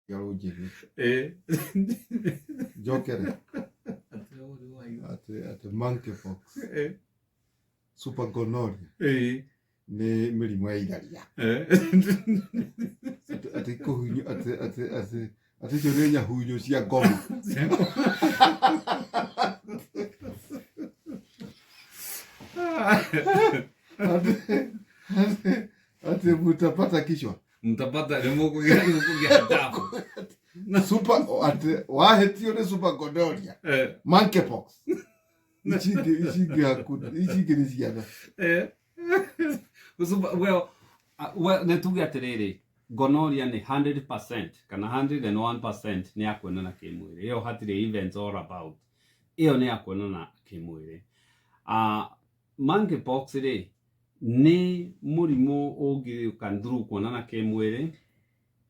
Rũnjĩrĩ njokere atĩ monkeypox, super gonorrhea nĩ mĩrimũ ya itharia, atĩ kũhunyũ, atĩ icio nĩ nyahunyo cia ngoma. Atĩ mutapata kichwa. Mtapata, nĩ mũkũgĩa hatabu. Super, atĩ wahĩtio nĩ super gonorrhea, monkeypox, ici ingĩ ici ingĩ nĩ ciana. Well, nĩ tuge atĩrĩrĩ, gonorrhea nĩ 100% kana 101% nĩ ya kuonana kĩmwĩrĩ. Ĩyo hatirĩ events all about, ĩyo nĩ ya kuonana kĩmwĩrĩ. Monkeypox rĩ, nĩ mũrimũ ũngĩũka through kuonana kĩmwĩrĩ,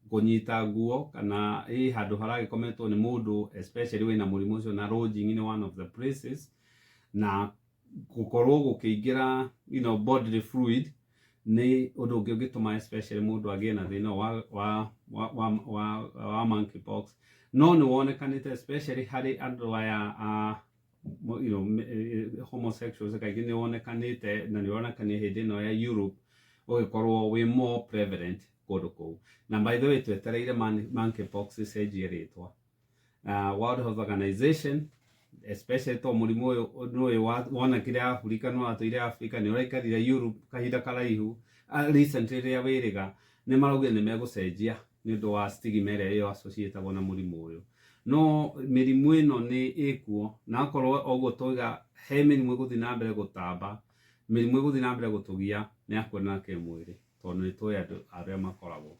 kũnyita nguo kana ĩ handũ haragĩkometwo nĩ mũndũ especially wĩna mũrimũ ũcio, na lodging nĩ one of the places, na gũkorwo gũkĩingĩra bodily fluid nĩ ũndũ ũngĩ ũngĩtũma especially mũndũ agĩe na thĩna wa monkeypox. No nĩ wonekanĩte especially harĩ andũ aya a homosexuals. Kaingĩ nĩ wonekanĩte na nĩ wonekanire hĩndĩ ĩno ya Europe ũgĩkorwo wĩ more prevalent kũndũ kũu. Na by the way, twetereire monkeypox ĩcenjie rĩtwa. World Health Organization, especially to mũrimũ ũyũ nĩ ũyũ wonekire Africa, no watũire Africa, nĩ ũraikarire Europe kahinda karaihu, recently rĩrĩa wĩrĩga nĩ maraugire nĩ megũcenjia nĩ ũndũ wa stigma ĩrĩa ĩyo associatagwo na mũrimũ ũyũ. No mĩrimũ ĩno nĩ ĩkuo, na akorwo ũguo twauga he mĩrimũ ĩgũthiĩ na mbere gũtamba, mĩrimũ ĩgũthiĩ na mbere gũtũgia nĩ ya kuonana kĩmwĩrĩ, tondũ nĩ tũĩ andũ arĩa makoragwo.